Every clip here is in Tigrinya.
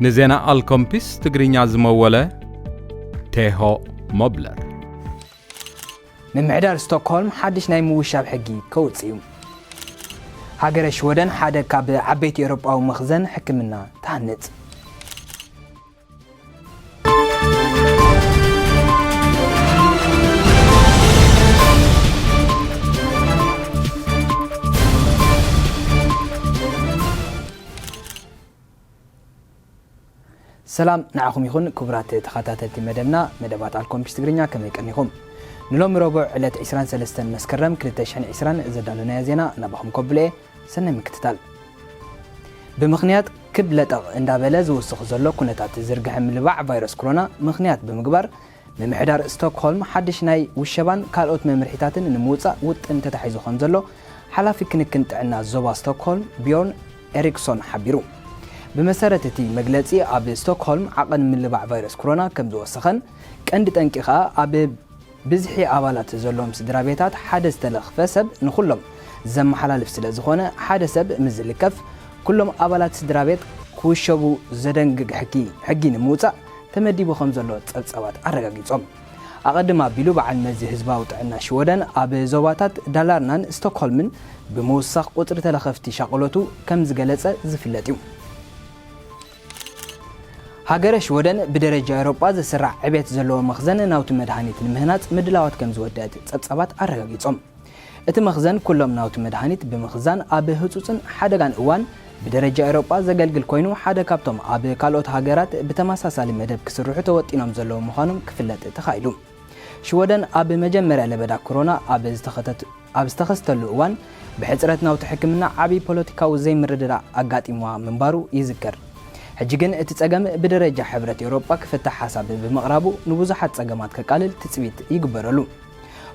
ንዜና ኣልኮምፒስ ትግርኛ ዝመወለ ቴሆ ሞብለር። ምምሕዳር ስቶክሆልም ሓድሽ ናይ ምውሻብ ሕጊ ከውጽእ እዩ። ሃገረ ሽወደን ሓደ ካብ ዓበይቲ ኤውሮጳዊ መኽዘን ሕክምና ትሃንጽ። ሰላም ንዓኹም ይኹን ክቡራት ተኸታተልቲ መደብና፣ መደባት ኣልኮምፒስ ትግርኛ ከመይ ቀኒኹም? ንሎሚ ረቡዕ ዕለት ዕስራን ሰለስተን መስከረም ክልተ ሽሕን ዕስራን ዘዳለናዮ ዜና ናባኹም ከብሎ እየ። ሰናይ ምክትታል። ብምኽንያት ክብ ለጠቕ እንዳበለ ዝውስኽ ዘሎ ኩነታት ዝርግሐ ምልባዕ ቫይረስ ኮሮና ምኽንያት ብምግባር፣ ምምሕዳር ስቶክሆልም ሓድሽ ናይ ውሸባን ካልኦት መምርሒታትን ንምውጻእ ውጥን ተታሒዙ ከም ዘሎ ሓላፊ ክንክን ጥዕና ዞባ ስቶክሆልም ቢዮርን ኤሪክሶን ሓቢሩ። ብመሰረት እቲ መግለጺ፣ ኣብ ስቶክሆልም ዓቐን ምልባዕ ቫይረስ ኮሮና ከም ዝወሰኸን ቀንዲ ጠንቂ ከኣ ኣብ ብዝሒ ኣባላት ዘለዎም ስድራ ቤታት ሓደ ዝተለኽፈ ሰብ ንኹሎም ዘመሓላልፍ ስለ ዝኾነ፣ ሓደ ሰብ ምስ ዝልከፍ ኩሎም ኣባላት ስድራ ቤት ክውሸቡ ዘደንግግ ሕጊ፣ ሕጊ ንምውጻእ ተመዲቡ ከም ዘሎ ጸብጻባት ኣረጋጊጾም። ኣቐድም ኣቢሉ በዓል መዚ ህዝባዊ ጥዕና ሽወደን ኣብ ዞባታት ዳላርናን ስቶክሆልምን ብምውሳኽ ቁጽሪ ተለኸፍቲ ሻቕሎቱ ከም ዝገለጸ ዝፍለጥ እዩ። ሃገረ ሽወደን ብደረጃ ኤውሮጳ ዝስራዕ ዕቤት ዘለዎ መኽዘን ናውቲ መድሃኒት ንምህናጽ ምድላዋት ከም ዝወደአት ጸብጻባት ኣረጋጊጾም። እቲ መኽዘን ኩሎም ናውቲ መድሃኒት ብምኽዛን ኣብ ህጹጽን ሓደጋን እዋን ብደረጃ ኤውሮጳ ዘገልግል ኮይኑ፣ ሓደ ካብቶም ኣብ ካልኦት ሃገራት ብተመሳሳሊ መደብ ክስርሑ ተወጢኖም ዘለዉ ምዃኖም ክፍለጥ ተኻኢሉ። ሽወደን ኣብ መጀመርያ ለበዳ ኮሮና ኣብ ዝተኸተት-፣ ኣብ ዝተኸስተሉ እዋን ብሕጽረት ናውቲ ሕክምና ዓቢ ፖለቲካዊ ዘይምርድዳእ ኣጋጢምዋ ምንባሩ ይዝከር። ሕጂ ግን እቲ ጸገም ብደረጃ ሕብረት ኤውሮጳ ክፍታሕ ሓሳብ ብምቕራቡ ንብዙሓት ጸገማት ከቃልል ትጽቢት ይግበረሉ።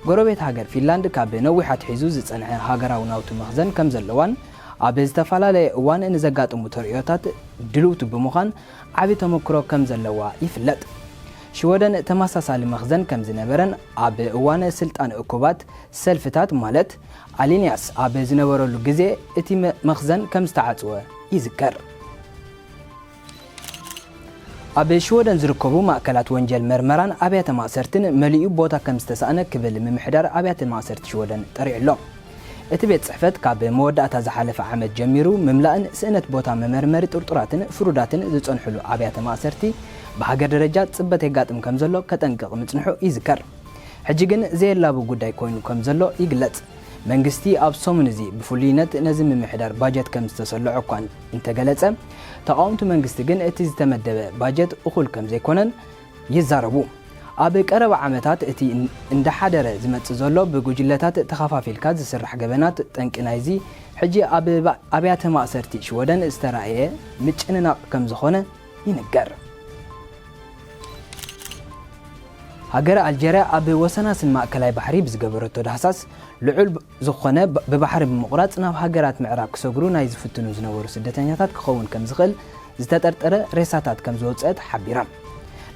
ጎረቤት ሃገር ፊንላንድ ካብ ነዊሕ ኣትሒዙ ዝጸንሐ ሃገራዊ ናውቲ መኽዘን ከም ዘለዋን ኣብ ዝተፈላለየ እዋን ንዘጋጥሙ ተርእዮታት ድልውቲ ብምዃን ዓቢ ተመክሮ ከም ዘለዋ ይፍለጥ። ሽወደን ተመሳሳሊ መኽዘን ከም ዝነበረን ኣብ እዋን ስልጣን እኩባት ሰልፍታት ማለት ኣሊንያስ ኣብ ዝነበረሉ ግዜ እቲ መ-፣ መኽዘን ከም ዝተዓጽወ ይዝከር። ኣብ ሽወደን ዝርከቡ ማእከላት ወንጀል መርመራን ኣብያተ ማእሰርትን መሊኡ ቦታ ከም ዝተሳእነ ክብል ምምሕዳር ኣብያተ ማእሰርቲ ሽወደን ጠሪዑ ኣሎ። እቲ ቤት ጽሕፈት ካብ መወዳእታ ዝሓለፈ ዓመት ጀሚሩ ምምላእን ስእነት ቦታ መመርመሪ ጥርጡራትን ፍሩዳትን ዝጸንሕሉ ኣብያተ ማእሰርቲ ብሃገር ደረጃ ጽበት የጋጥም ከም ዘሎ ከጠንቅቕ ምጽንሑ ይዝከር። ሕጂ ግን ዘየላቡ ጉዳይ ኮይኑ ከም ዘሎ ይግለጽ። መንግስቲ ኣብ ሰሙን እዚ ብፍሉይነት ነዚ ምምሕዳር ባጀት ከም ዝተሰልዖ እኳ እንተገለጸ፣ ተቓወምቲ መንግስቲ ግን እቲ ዝተመደበ ባጀት እኹል ከም ዘይኮነን ይዛረቡ። ኣብ ቀረባ ዓመታት እቲ እን-፣ እንዳሓደረ ዝመጽእ ዘሎ ብጉጅለታት ተኸፋፊልካ ዝስራሕ ገበናት ጠንቂ ናይዚ ሕጂ ኣብ ባ-፣ ኣብያተ ማእሰርቲ ሽወደን ዝተራእየ ምጭንናቕ ከም ዝኾነ ይንገር። ሃገረ ኣልጀርያ ኣብ ወሰናስን ማእከላይ ባሕሪ ብዝገበረቶ ዳህሳስ፣ ልዑል ብ-፣ ዝኾነ ብ-፣ ብባሕሪ ብምቑራጽ ናብ ሃገራት ምዕራብ ክሰግሩ ናይ ዝፍትኑ ዝነበሩ ስደተኛታት ክኸውን ከም ዝኽእል ዝተጠርጠረ ሬሳታት ከም ዝወጸት ሓቢራ።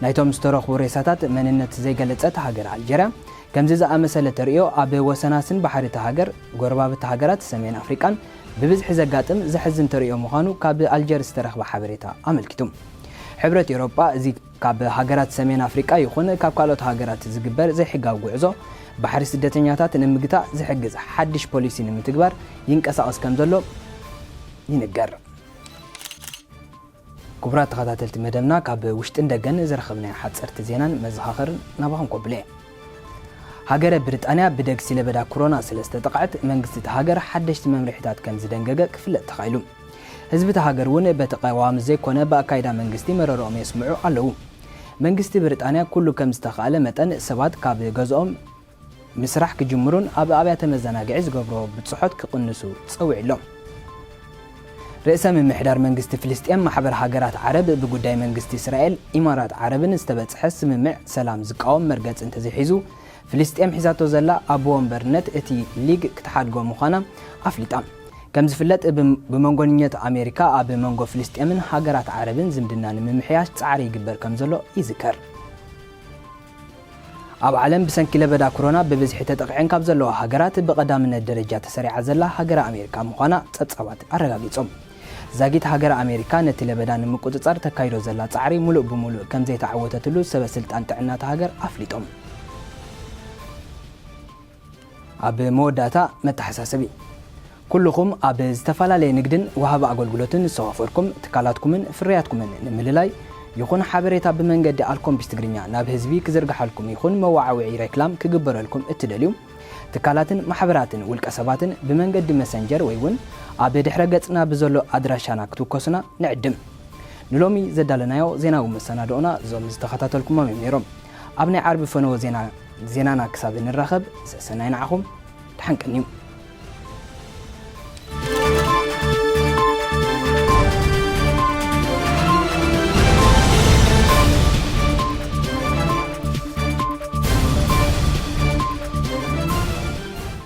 ናይቶም ዝተረኽቡ ሬሳታት መንነት ዘይገለጸት ሃገረ ኣልጀርያ፣ ከምዚ ዝኣመሰለ ተርእዮ ኣብ ወሰናስን ባሕሪ እታ ሃገር፣ ጎረባብቲ ሃገራት ሰሜን ኣፍሪቃን ብብዝሒ ዘጋጥም ዘሕዝን ተርእዮ ምዃኑ ካብ ኣልጀርስ ዝተረኽበ ሓበሬታ ኣመልኪቱ። ሕብረት ኤውሮጳ እዚ ካብ ሃገራት ሰሜን ኣፍሪቃ ይኹን ካብ ካልኦት ሃገራት ዝግበር ዘይሕጋዊ ጉዕዞ ባሕሪ ስደተኛታት ንምግታእ ዝሕግዝ ሓድሽ ፖሊሲ ንምትግባር ይንቀሳቐስ ከም ዘሎ ይንገር። ክቡራት ተኸታተልቲ መደብና፣ ካብ ውሽጥን ደገን ዝረኸብናዮ ሓጸርቲ ዜናን መዘኻኸርን ናባኹም ከብሎ እየ። ሃገረ ብሪጣንያ ብደግሲ ለበዳ ኮሮና ስለ ዝተጠቕዐት፣ መንግስቲ እታ ሃገር ሓደሽቲ መምርሒታት ከም ዝደንገገ ክፍለጥ ተኻኢሉ። ህዝቢ እታ ሃገር እውን በቲ ቀዋሚ ዘይኮነ ብኣካይዳ መንግስቲ መረረኦም የስምዑ ኣለዉ። መንግስቲ ብሪጣንያ ኩሉ ከም ዝተኻእለ መጠን ሰባት ካብ ገዝኦም ምስራሕ ክጅምሩን ኣብ ኣብያተ መዘናግዒ ዝገብርዎ ብጽሖት ክቕንሱ ጸዊዑ ኣሎ። ርእሰ ምምሕዳር መንግስቲ ፍልስጤም ማሕበር ሃገራት ዓረብ ብጉዳይ መንግስቲ እስራኤል፣ ኢማራት ዓረብን ዝተበጽሐ ስምምዕ ሰላም ዝቃወም መርገጺ እንተዘይሒዙ፣ ፍልስጤም ሒዛቶ ዘላ ኣቦ ወንበርነት እቲ ሊግ ክትሓድጎ ምዃና ኣፍሊጣ። ከም ዝፍለጥ፣ ብ-፣ ብመንጎ ንኘት ኣሜሪካ ኣብ መንጎ ፍልስጤምን ሃገራት ዓረብን ዝምድና ንምምሕያሽ ጻዕሪ ይግበር ከም ዘሎ ይዝከር። ኣብ ዓለም ብሰንኪ ለበዳ ኮሮና ብብዝሒ ተጠቒዐን ካብ ዘለዋ ሃገራት ብቐዳምነት ደረጃ ተሰሪዓ ዘላ ሃገረ ኣሜሪካ ምዃና ጸብጻባት ኣረጋጊጾም። ዛጊት ሃገረ ኣሜሪካ ነቲ ለበዳ ንምቁጽጻር ተካይዶ ዘላ ጻዕሪ ሙሉእ ብሙሉእ ከም ዘይተዓወተትሉ ሰበ ስልጣን ጥዕና እታ ሃገር ኣፍሊጦም። ኣብ መወዳእታ መተሓሳሰቢ። ኩልኹም ኣብ ዝተፈላለየ ንግድን ወሃቢ ኣገልግሎትን ዝተዋፈርኩም ትካላትኩምን ፍርያትኩምን ንምልላይ ይኹን ሓበሬታ ብመንገዲ ኣልኮምቢስ ትግርኛ ናብ ህዝቢ ክዝርግሓልኩም ይኹን መዋዓውዒ ሬክላም ክግበረልኩም እትደልዩ ትካላትን ማሕበራትን ውልቀ ሰባትን ብመንገዲ መሰንጀር ወይ እውን ኣብ ድሕረ ገጽና ብዘሎ ኣድራሻና ክትውከሱና ንዕድም። ንሎሚ ዘዳለናዮ ዜናዊ መሰናድኦና እዞም ዝተኸታተልኩሞም እዮም ነይሮም። ኣብ ናይ ዓርቢ ፈነወ ዜና ዜናና ክሳብ እንራኸብ ሰሰናይ ንዓኹም። ደሓን ቀንዩ።